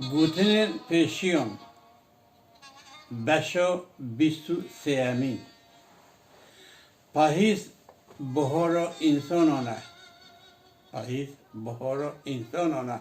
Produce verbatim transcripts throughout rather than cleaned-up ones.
Gotinên pêşiyan, beşa bîst û sêyemîn. Pahîz bihara însanan e. Pahîz bihara însanan e.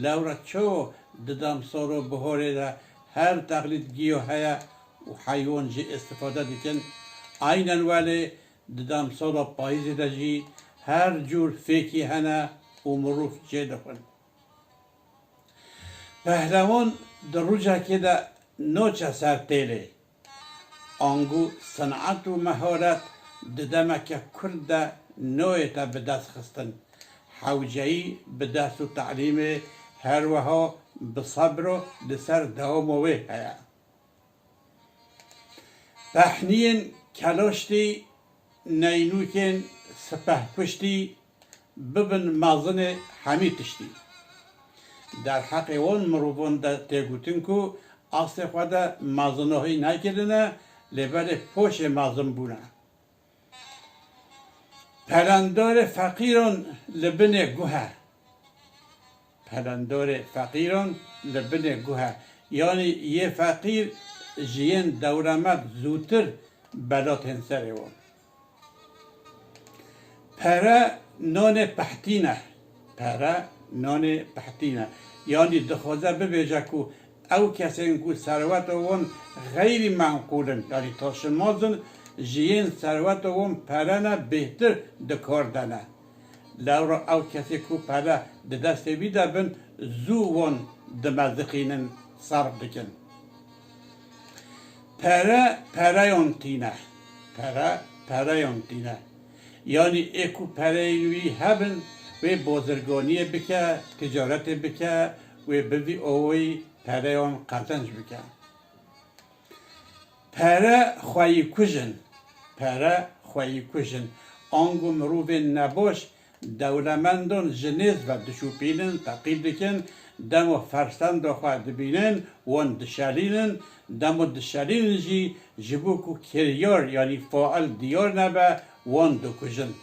Lewra çawa di demsala biharê de her teqlîd giya heye û heywan jî îstîfade dikin? Eynen welê di demsala payîzê de jî her cûr fêkî hene û mirov jê dixwin. Pehlewan di rojekê de naçe ser têlê. Ango sinet û meharet di demeke kurt de nayête bi dest xistin. Hewceyî bi ders û telîmê, her wiha bi sebr û li ser dewama wê heye. Pehniyên kelaştî, neynûkên sipehkuştî bibin mezinê hemî tiştî. Derheqê wan mirovan de tê gotin ku aslê xwe de mezinahî nekirine, lê belê poşê mezin bûne. Pelendarê feqîran li binê guh e. Pelendarê feqîran li binê guh e. Yanî yê feqîr ji yên dewlemend zûtir bela tên serê wan. Pere nanê pehtî ne. Pere nanê pehtî ne. Yanî dixwaze bibêje ku ew kesên ku serweta wan xeyrî menqûl in, yanî taşinmaz in, ji yên serweta wan pere ne, bêhtir di kar de ne. Lewra ew kesê ku pere di destê wî de bin, zû wan dimeziqînin, serf dikin. Pere pereyan tîne. Pere pereyan tîne. Yanî ê ku pereyên wî hebin, wê bozirganiyê bike, ticaretê bike, wê bi vî awayî pereyan qezenc bike. Pere xweyîkuj in. Pere xweyîkuj in. Ango mirovên nebaş dewlemendan ji nêz ve dişopînin, teqîb dikin, dema fersenda xwe dibînin, wan dişelînin, dema dişelînin jî ji bo ku kiryar, yanî fail diyar nebe, wan dikujin.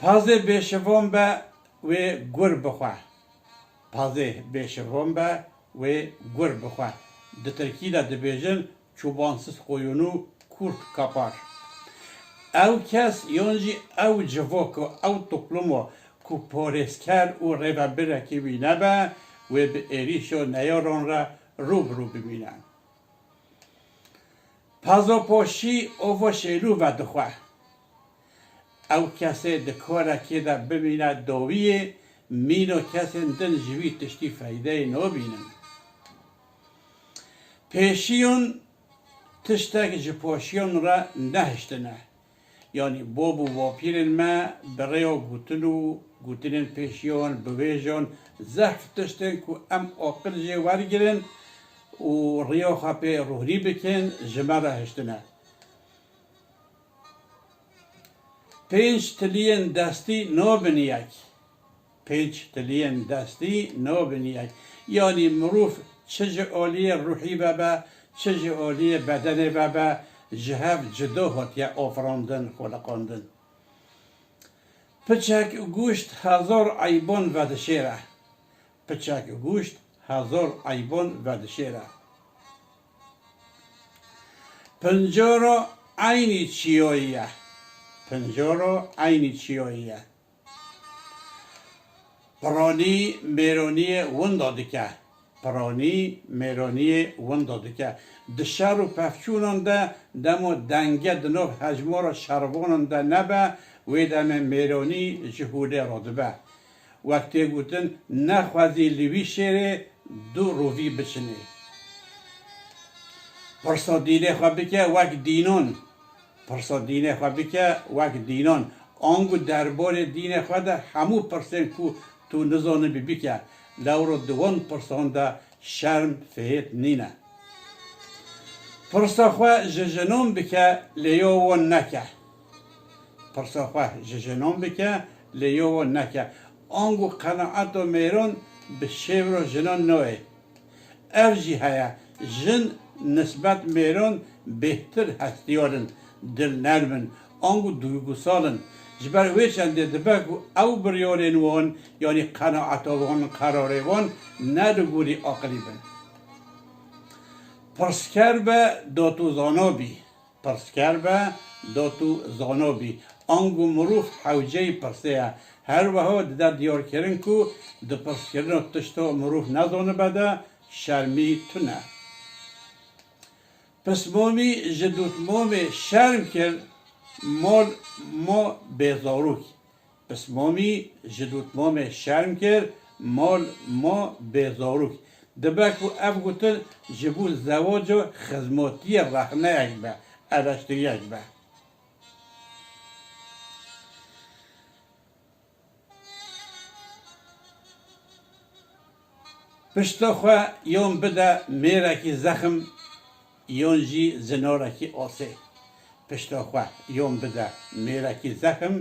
Pazê bêşivan be, wê gur bixwe. Pazê bêşivan be, wê gur bixwe. Di tirkî de dibêjin çobansız koyunu kurt kapar. Ew kes yan jî ew civaka, ew topluma ku parêzker û rêvebirekî wî nebe, wê bi êrîşa neyaran re rû bi rû bimîne. Pazopoşî ova şêlû vedixwe. Ew kesê di korekê de bimîne dawiyê, mîna kesên din ji wî tiştî feydeyê nabînin. Pêşiyan tiştek ji poşiyan re nehiştine. Yanî bab û bapîrên me bi rêya gotin û gotinên pêşiyan, bi wêjan, zehf tiştên ku em aqil jê wergirin û riya xwe pê rûnî bikin, ji me re hiştine. Pênc tiliyên destî nabin yek. Pênc tiliyên destî nabin yek. Yanî mirov çi ji aliyê ruhî vebe, çi ji aliyê bedenê vebe, ji hev cuda hatiye afirandin, xweliqandin. Piçek goşt hezar eyban vedişêre. Piçek goşt hezar eyban vedişêre. Pincaro eynî çiyayî ye. Pincaro eynî çiyayî ye. Piranî mêroniyê winda dike. Piranî mêroniyê winda dike. Di şer û pevçûnan de dema denge di nav hejmara şervanan de nebe, wê demê mêronî ji holê radibe. Wek tê gotin, nexwezî li wî şêrê du rovî biçinê. Pirsa dînê xwe bike wek dînan. Pirsa dînê xwe bike wek dînan. Ango derbarê dînê xwe de hemû pirsên ku tu nizanibî bike. Lewra di wan pirsan de şerm fihêt nîne. Pirsa xwe ji jinan bike, lê ya wan neke. Pirsa xwe ji jinan bike, lê ya wan neke. Ango qenaeta mêran bi şêwra jinan nayê. Ev jî heye, jin nisbet mêran bêhtir hestiyar in, dilnerm in, ango duygusal in. Ji ber wê çendê dibe ku ew biryarên wan, yanî qenaeta wan, qerarê wan ne li gorî aqilî bin. Pirsker be, da tu zana bî. Pirsker be, da tu zana bî. Ango mirov hewceyî pirsê ye. Her wiha dide diyarkirin ku di pirskirina tişta mirov nezanibe de şermî tune. Pismamî ji dotmamê şerm kir, mal ma bêzarok. Pismamî ji dotmamê şerm kir, mal ma bêzarok. Dibe ku ev gotin ji bo zewaca xizmatiyê rexneyek be, eleştiriyek be. Pişta xwe yon bide mêrekî zexm, yon jî zinarekî asê. Pişta xwe yon bide mêrekî zexm,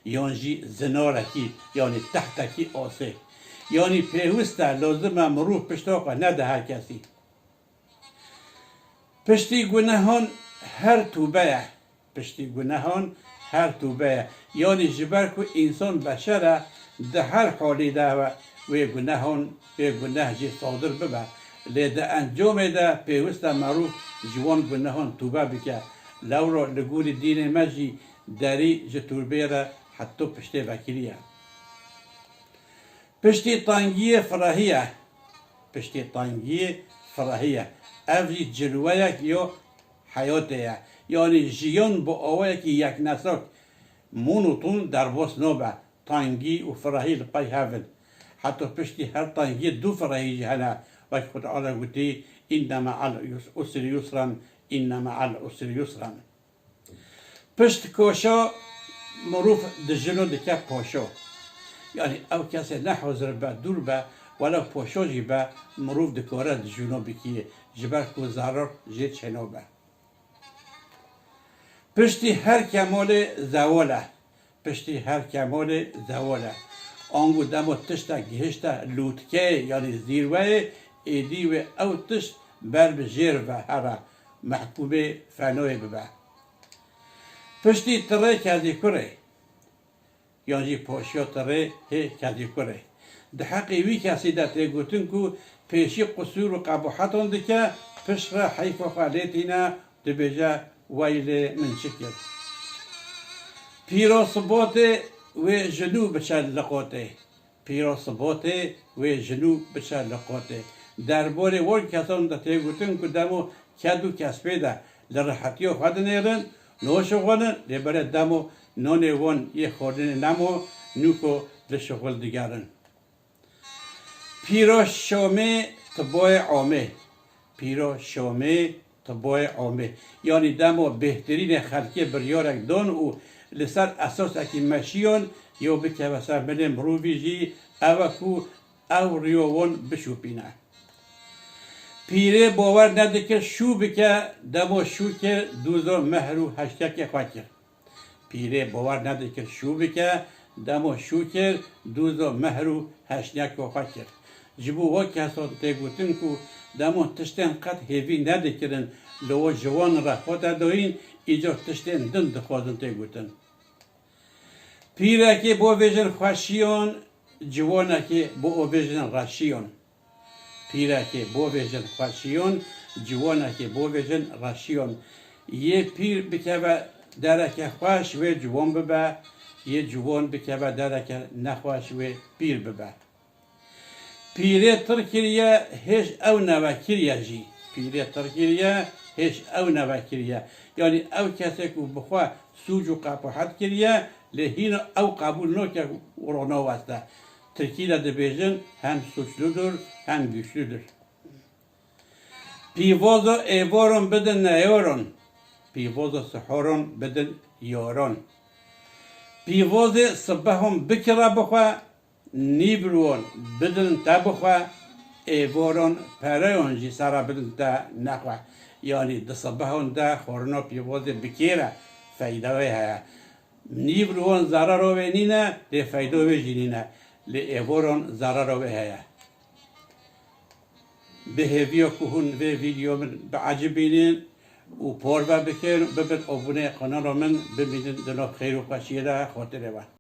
yon jî zinarekî, yanî tehtekî asê. Yanî pêwist e, lazim e mirov pişta xwe nede her kesî. Piştî gunehan her tûbe ye. Piştî gunehan her tûbe ye. Yanî ji ber ku însan beşer e, di her halî de we, wê gunehan, wê guneh jî sadir bibe. Lê di encamê de pêwist e merûv ji wan gunehan tûbe bike. Lewra li gorî dînê me jî derî ji tûrbeyê re heta piştê vekirî ye. Piştî tengiyê firehî ye. Piştî tengiyê firehî ye. Ev jî cilweyek ya heyatê ye. Yanî jiyan bi awayekî yeknesak, monoton derbas nabe. Tengî û firehî li pey hev in. Heta piştî her tengiyê du firehî jî hene. Wek Xwedê Teala gotî, "Înne me'el usri yusran, înne me'el usri yusran." Pişt koşa mirov dijino dike poşo. Yanî ew kesê ne hozir be, dûr be, welew poşo jî be, mirov dikare dijino bikî, ji ber ku zarar jê çênabe. Piştî her kemalê zewal e. Piştî her kemalê zewal e. Ango demo tiştek gihişte lûtkeyê, yanî zîrweyê, êdî wê ew tişt ber bi jêr ve here, mehkûmê fenoyê bibe. Piştî tirê kezîkurê, yan jî poşiya tirê hê kezîkurê. Di heqê wî kesî de tê gotin ku pêşî qusûr û qebûhetan dike, pişt re heyfa xwe lê tîne, dibêje, "Weylê min çi kir?" Pîro sibotê wê ji nû biçe li qotê. Pîro sibotê wê ji nû biçe li qotê. Derborê wan kesan de tê gotin ku demo ked û kespê de li rehetiya xwe dinêrin, noşixwanin, lê belê demo nonê wan yê xwarinê nemo, nûko li şixul digerin. Pîro şomê tiboyê omê. Pîro şomê tiboyê omê. Yanî demo bêhtirînê xelkê biryarek don û li ser esasekî meşiyon yo bikeve ser milê mirovî jî, ew e ku ew riyo wan bişopîne. Pîrê bawer nedikir şû bike, demo şû kir, dûzo mehr û heştekê xwe kir. Pîrê bawer nedikir şû bike, demo şû kir, dûzo mehr û heşniyeko xwe kir. Ji bo we kesan tê gotin ku demo tiştên qet hêvî nedikirin, li we ji wan re xwe te doyîn, îcar tiştên din dixwazin tê gotin. Pîrekê bovêjin xweşiyon, ciwanekê biovêjin reşiyon. Pîrekê bovêjin xweşiyon, ciwanekê bovêjin reşiyon. Yê pîr bikeve dereke xweş wê ciwan bibe, yê ciwan bikeve dereke nexweş wê pîr bibe. Pîrê tir kiriye, hêj ew newekiriye jî. Pîrê tir kiriye, hêj ew newekiriye. Yanî ew kesê ku bi xwe sûc û qebûhet kiriye, lê hîna ew qebûl nake û ronaweste. Tirkî de dibêjin, "Hem suçludur, hem güçlüdür." Pîvozo êvoron bidin neyoron. Pîvozo sihoron bidin yoron. Pîvozê sibehon bikira bixwe, nîvron bidin te bixwe, êvoron pereyon jî sera bidin te nexwe. Yanî di sibehon de xwarina pîvozê bi kêr e, feyda wê heye. Nîvron zarara wê nîne, lê feyda wê jî nîne. Lê êvoron zarara wê heye. Bi hêviya ku hûn vê vîdeo min biecibînin, û parve bikin, bibin aboneyê kanala min, bimînin di nav xêr û xweşiyê de, xatirê we.